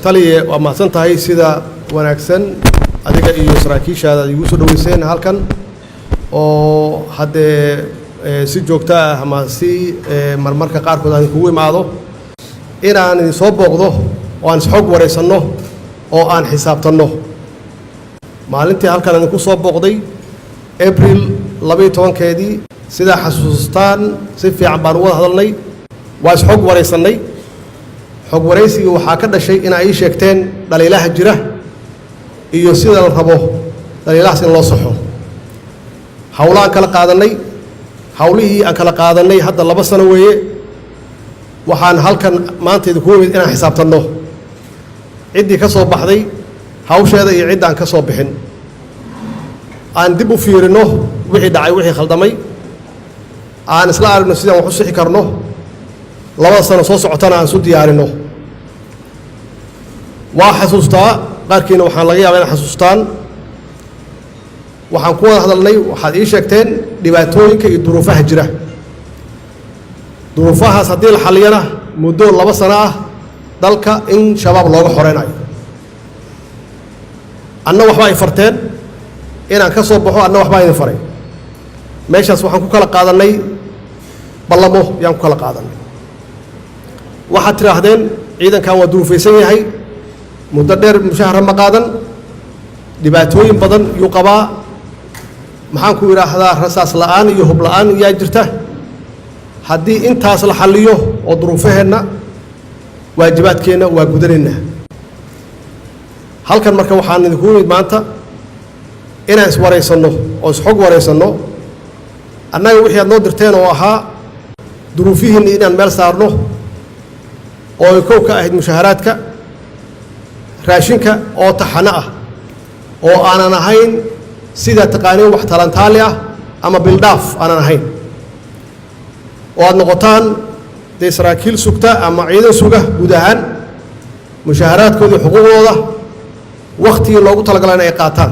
Taliye, waa mahadsan tahay sida wanaagsan adiga iyo saraakiishaada aad igu soo dhoweyseen halkan, oo haddee si joogto ah ama si marmarka qaarkood aan kugu imaado inaan idin soo booqdo oo aan isxog waraysanno oo aan xisaabtanno. Maalintii halkan idinku soo booqday, Abril 12-keedii, sidaa xasuustaan si fiican baan u wada hadalnay, waa isxog waraysannay. Xog waraysigii waxaa ka dhashay inaa ii sheegteen dhaliilaha jira iyo sida la rabo dhaliilahaas in loo saxo. Howlo aan kala qaadannay, howlihii aan kala qaadannay hadda 2 sano weeye. Waxaan halkan maanta idinku imid inaan xisaabtanno ciddii ka soo baxday hawsheeda iyo ciddaan ka soo bixin, aan dib u fiirinno wixii dhacay, wixii khaldamay, aan isla aragno sidaan wax u sixi karno, 2da sano soo socotana aan isu diyaarinno. Waa xasuustaa, qaarkiina waxaan laga yaabaa inay xasuustaan waxaan ku wada hadalnay. Waxaad ii sheegteen dhibaatooyinka iyo duruufaha jira. Duruufahaas haddii la xalliyana, muddo 2 sano ah dalka in Shabaab looga xoreynayo. Anna waxbaa ay farteen inaan ka soo baxo, anna waxbaa idin faray. Meeshaas waxaan ku kala qaadannay ballamo yaan ku kala qaadannay. Waxaad tidhaahdeen ciidankan waa duruufaysan yahay, muddo dheer mushahara ma qaadan, dhibaatooyin badan yuu qabaa, maxaan ku idhaahdaa, rasaas la'aan iyo hub la'aan yaa jirta. Haddii intaas la xalliyo oo duruufaheenna, waajibaadkeenna waa gudanaynaa. Halkan marka waxaan idinku imid maanta inaan iswaraysanno oo isxog waraysanno, annaga wixii aad noo dirteen oo ahaa duruufihiinni inaan meel saarno, oo ay kow ka ahayd mushaharaadka, raashinka oo taxano ah, oo aanan ahayn sidaa taqaaniin wax talantaali ah ama bildhaaf aanan ahayn, oo aad noqotaan dee saraakiil sugta ama ciidan suga guud ahaan mushaharaadkooda iyo xuquuqdooda wakhtigii loogu talagalay in ay qaataan.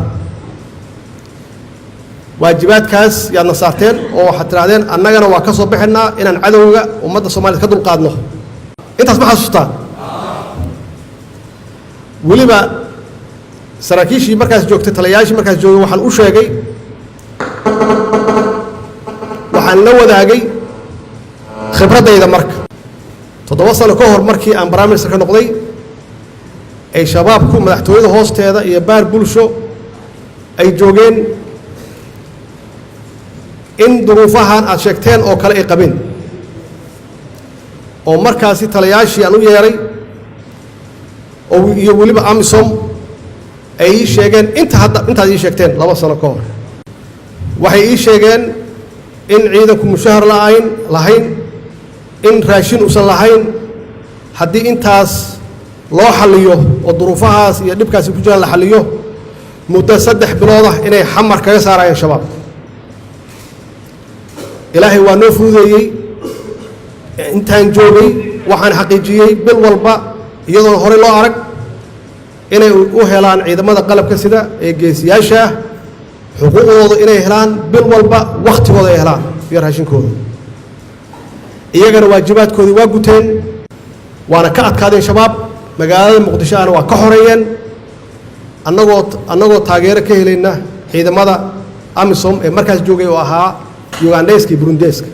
Waajibaadkaas yaadna saarteen oo waxaad tidhahdeen annagana waa ka soo baxaynaa inaan cadowga ummadda Soomaaliyed ka dulqaadno. Intaas ma xasuustaan? Weliba saraakiishii markaas joogtay, talayaashii markaas joogay, waxaan u sheegay, waxaan la wadaagay khibraddayda. Marka 7 sano ka hor, markii aan prime minister ka noqday, ay Shabaabku madaxtooyada hoosteeda iyo baar bulsho ay joogeen, in duruufahan aad sheegteen oo kale ay qabeen, oo markaasi talayaashii aan u yeeray oo iyo weliba AMISOM ay ii sheegeen inta hadda intaad ii sheegteen 2 sano ka hor. Waxay ii sheegeen in ciidanku mushahar la'ayn lahayn, in raashin uusan lahayn. Haddii intaas loo xalliyo oo duruufahaas iyo dhibkaasi ku jiraan la xalliyo, muddo 3 bilood ah inay Xamar kaga saarayeen Shabaab. Ilaahay waa noo fududeeyey. Intaan joogay waxaan xaqiijiyey bil walba, iyadoona horey loo arag, inay u helaan ciidamada qalabka sida ee geesiyaasha ah xuquuqdooda, inay helaan bil walba wakhtigooda ay helaan iyo raashinkooda. Iyagana waajibaadkoodii waa guteen, waana ka adkaadeen Shabaab. Magaalada Muqdisho ahna waa ka xoreeyeen, annagoo taageero ka helayna ciidamada AMISOM ee markaas joogay oo ahaa Ugandheeska iyo Burundeeska.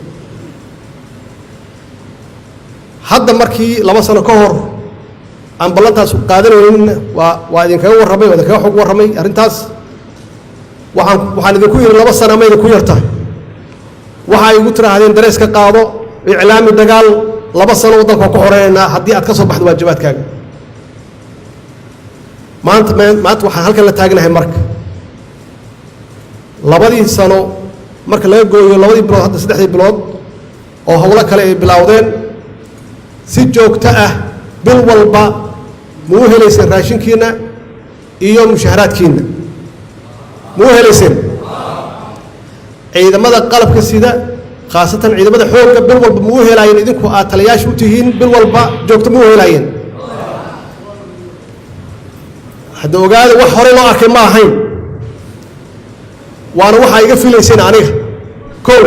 Hadda markii 2 sano ka hor aan ballantaas qaadanaynin, waa idinkaga warramay, waa idinkaga xog warramay arrintaas. Waxaan idinku yidhi 2 sano ma idinku yarta? Waxaa igu tidhaahdeen dareeska qaado, iclaami dagaal, 2 sano waddanka waa ku xoreynaynaa haddii aad ka soo baxdo waajibaadkaaga. Maanta waxaan halkan la taagnahay marka labadii sano marka laga gooyo labadii bilood, hadda saddexdii bilood oo howlo kale ay bilowdeen, si joogto ah bil walba ma u helayseen raashinkiinna iyo mushaharaadkiinna? Ma u helayseen ciidamada qalabka sida, khaasatan ciidamada xoogga, bil walba ma u helaayeen? Idinku aad talayaasha u tihiin, bil walba joogto ma u helaayeen? Hadda ogaada, wax horey loo arkay ma ahayn, waana waxaa iga filayseen aniga kow,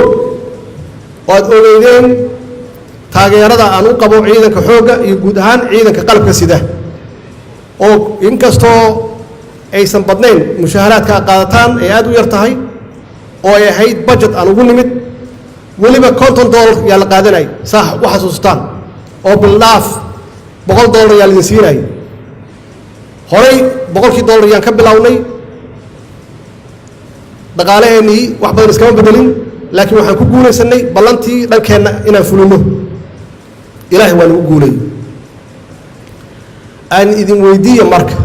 oo aad ogeydeen taageerada aan u qabo ciidanka xoogga iyo guud ahaan ciidanka qalabka sida. Oo inkastoo aysan badnayn mushaaharaadka aad qaadataan ay aad u yar tahay, oo ay ahayd budget aan ugu nimid, weliba $50 yaa la qaadanay, saa u xasuustaan, oo bildhaaf $100 yaa laidin siinay. Horay $100kii yaan ka bilownay. Dhaqaalaheennii wax badan iskama bedelin, laakiin waxaan ku guulaysanay ballantii dhankeenna inaan fulino. Ilaahay waa nagu guulayy. Aan idin weydiiya marka,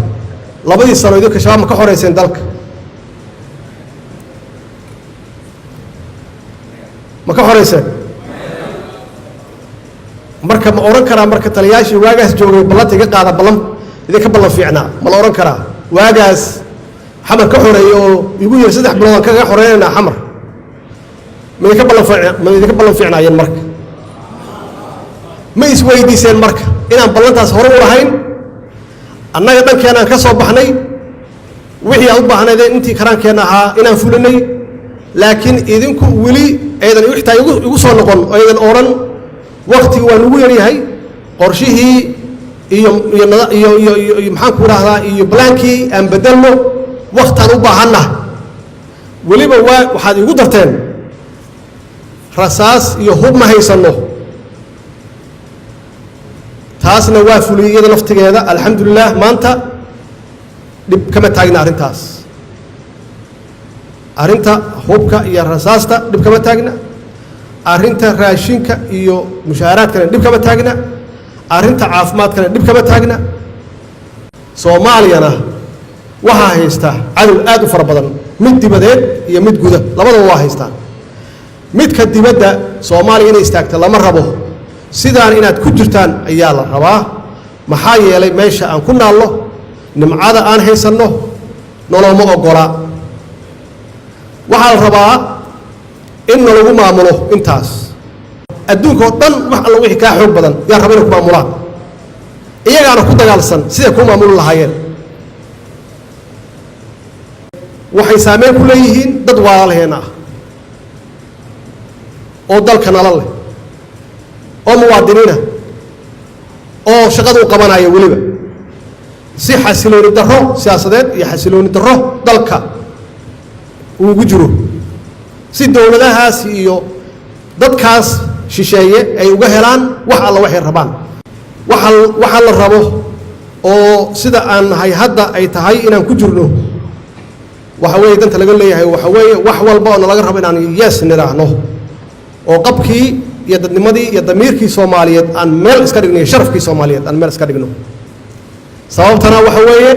2dii sano idinka Shabaab ma ka xoreyseen dalka? Ma ka xoreyseen? Marka ma odhan karaa marka taliyaashii waagaas joogay ballanta iga qaada ballan idinka ballan fiicnaa? Ma la odhan karaa waagaas Xamar ka xoreeyey oo igu yiri 3 bilood aan kaga xoreynaynaa Xamar, ma idinka ballan ma idinka ballan fiicnaayeen? Marka ma isweydiiseen marka inaan ballantaas hore u lahayn, annaga dhankeenaan ka soo baxnay, wixii aad u baahnaydeen intii karaankeenna ahaa inaan fulinay, laakiin idinku weli aydan xitaa igu soo noqon oo aydan odhan waktigu waa nagu yaryahay, qorshihii iyo iyo iyo iyo iyo maxaan ku idhaahdaa iyo balaankii aan bedelno, waktaan u baahannaha. Weliba waa waxaad igu darteen rasaas iyo hub ma haysanno. Taasna waa fuliyey iyada laftigeeda, alxamdulilah. Maanta dhib kama taagna arrintaas, arrinta hubka iyo rasaasta dhib kama taagna, arrinta raashinka iyo mushaaharaadkana dhib kama taagna, arrinta caafimaadkana dhib kama taagna. Soomaaliyana waxaa haysta cadow aad u fara badan, mid dibadeed iyo mid guda labadaba waa haystaan. Midka dibadda, Soomaaliya inay istaagta lama rabo, sidaan inaad ku jirtaan ayaa la rabaa. Maxaa yeelay meesha aan ku naalno, nimcada aan haysanno nolooma oggola. Waxaa la rabaa in nalagu maamulo intaas. Adduunka oo dhan wax alla wixii kaa xoog badan yaa raba inay ku maamulaan, iyagaana ku dagaalsan siday kuu maamuli lahaayeen. Waxay saameyn ku leeyihiin dad walaalaheena ah oo dalka nala leh oo muwaadiniina oo shaqada u qabanaya, weliba si xasilooni darro siyaasadeed iyo xasilooni darro dalka uugu jiro, si dowladahaas iyo dadkaas shisheeye ay uga helaan wax alla waxay rabaan. Waxa waxa la rabo oo sida aan nahay hadda ay tahay inaan ku jirno, waxa weeye danta laga leeyahay, waxa weeye wax walba oo nalaga rabo inaan yes nidhaahno, oo qabkii iyo dadnimadii iyo damiirkii Soomaaliyeed aan meel iska dhigno iyo sharafkii Soomaaliyeed aan meel iska dhigno. Sababtana waxa weeye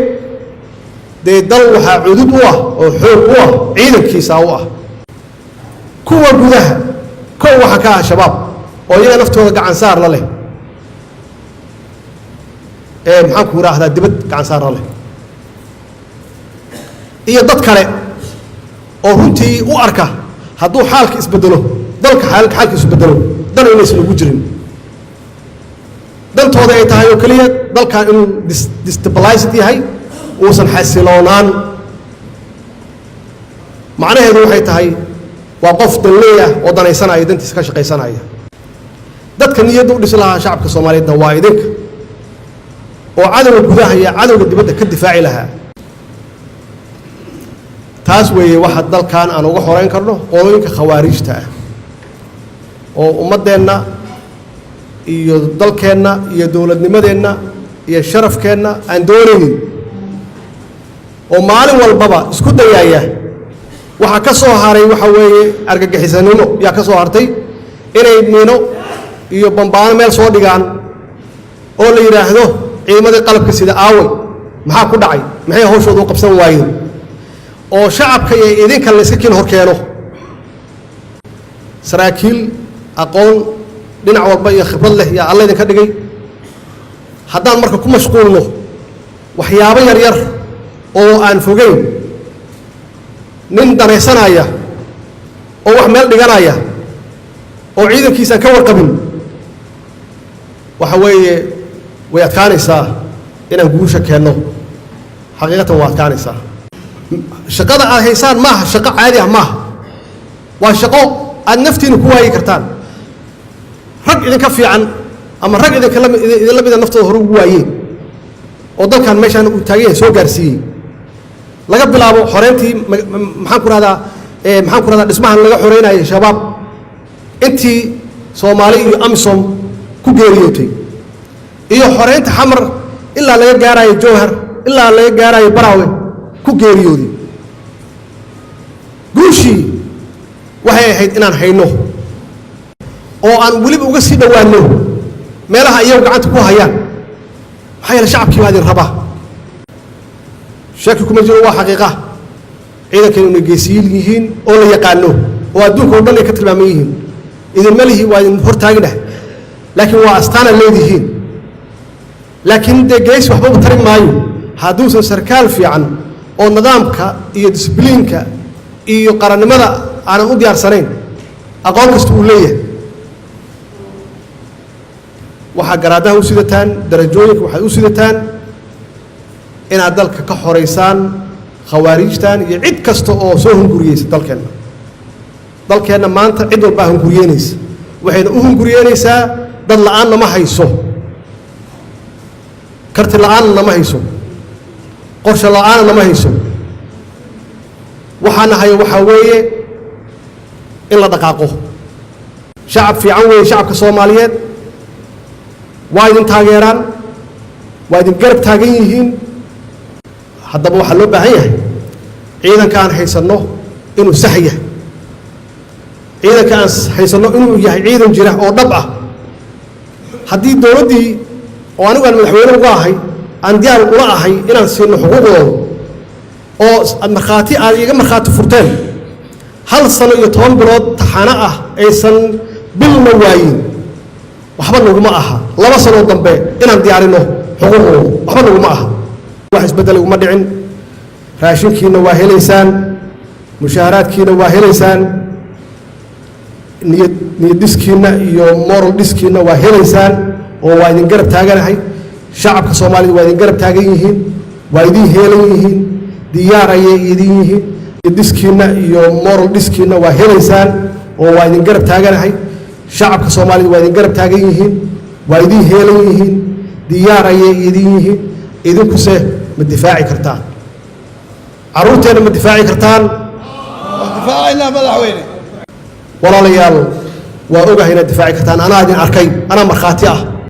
dee dal waxaa cudud u ah oo xoog u ah ciidankiisa u ah. Kuwa gudaha kow waxa ka ah Shabaab oo iyaga naftooda gacan saar la leh ee maxaan ku idhaahdaa dibad gacan saar la leh, iyo dad kale oo runtii u arka hadduu xaalka isbedelo, dalka xaalka isbedelo, dan inaysan ugu jirin, dantooda ay tahay oo keliya dalkan inuu destabilized yahay, uusan xasiloonaan. Macnaheedu waxay tahay waa qof danleey ah oo danaysanaya, dantiisa ka shaqaysanaya. Dadka niyadda u dhisi lahaa shacabka Soomaaliyeedna waa idinka oo cadowga gudaha iyo cadowga dibadda ka difaaci lahaa. Taas weeye waxa dalkan aan uga xoreyn karno qolooyinka khawaarijta ah oo ummaddeenna iyo dalkeenna iyo dowladnimadeenna iyo sharafkeenna aan doonaynin, oo maalin walbaba isku dayaaya. Waxaa ka soo haray waxa weeye argagixisanimo yaa ka soo hartay, inay miino iyo bambaano meel soo dhigaan oo la yidhaahdo ciidamadii qalabka sida aaway, maxaa ku dhacay, maxay hawshooda u qabsan waayeen, oo shacabka iyo idinka la iska kiin hor keeno. Saraakiil aqoon dhinac walba iyo khibrad leh yaa Alla idinka dhigay. Haddaan marka ku mashquulno waxyaabo yar yar oo aan fogeyn, nin danaysanaya oo wax meel dhiganaya oo ciidankiisaan ka warqabin, waxa weeye way adkaanaysaa inaan guusha keenno. Xaqiiqatan waa adkaanaysaa. Shaqada aad haysaan maaha shaqo caadi ah, maaha, waa shaqo aad naftiina ku waayi kartaan, rag idinka fiican ama rag idinka idinla mida naftooda hore ugu waayeen. Oo dalkan meeshaan uu taagan yahay soo gaarsiiyey, laga bilaabo xoreyntii, maxaan ku rahdaa, maxaan ku rahdaa, dhismahan laga xoreynayay Shabaab, intii Soomaali iyo AMISOM ku geeriyootay, iyo xoreynta Xamar ilaa laga gaarayo Jowhar, ilaa laga gaarayo Baraawe ku geeriyooday. Guushii waxay ahayd inaan hayno oo aan weliba uga sii dhowaanno meelaha iyagu gacanta ku hayaan. Maxaa yeele, shacabkii baa idin rabaa, shaki kuma jiro, waa xaqiiqa. Ciidankeenu inay geesiyiin yihiin oo la yaqaano oo adduunka o dhan ay ka tilmaaman yihiin, idinma lihi, waa idin hortaaginah, laakiin waa astaana leedihiin. Laakiin dee geesi waxbaba tarin maayo hadduusan sarkaal fiican oo nidaamka iyo disbliinka iyo qarannimada aanan u diyaarsanayn, aqoon kasta uu leeyahay. Waxaa garaadaha u sidataan, darajooyinka waxaad u sidataan inaad dalka ka xoraysaan khawaariijtan iyo cid kasta oo soo hunguriyeysa dalkeenna. Dalkeenna maanta cid walbaa hunguriyeynaysa, waxayna u hunguriyeynaysaa dad la'aanna ma hayso, karti la'aanna nama hayso, qorshe la'aanna nama hayso. Waxaana hayo waxaa weeye in la dhaqaaqo. Shacab fiican weeye shacabka Soomaaliyeed, waa idin taageeraan, waa idin garab taagan yihiin. Haddaba waxaa loo baahan yahay ciidanka aan haysanno inuu sax yahay, ciidanka aan haysanno inuu yahay ciidan jira oo dhab ah. Haddii dowladdii oo anigu aan madaxweyne uga ahay aan diyaar ula ahay inaan siino xuquuqdooda, oo markhaati aad iiga markhaati furteen 1 sano iyo 10 bilood taxano ah aysan bilna waayin, waxba naguma aha 2 sanoo dambe inaan diyaarino xuquuqdooda, waxba naguma aha. Wax isbeddel iguma dhicin. Raashinkiina waa helaysaan, mushaaharaadkiina waa helaysaan, niyad niyad dhiskiinna iyo moral dhiskiinna waa helaysaan, oo waa idin garab taaganahay. Shacabka Soomaalida waa idin garab taagan yihiin, waa idin heelan yihiin, diyaar ayay idin yihiin. Dhiskiinna iyo moral dhiskiinna waa helaysaan, oo waa idin garab taaganahay. Shacabka Soomaalida waa idin garab taagan yihiin, waa idin heelan yihiin, diyaar ayay idin yihiin. Idinkuse ma difaaci kartaan carruurteenna? Ma difaaci kartaan? Difaacayna, madaxweyne. Walaalayaal, waa ogahay inaad difaaci kartaan. Anaa idin arkay, anaa markhaati ah.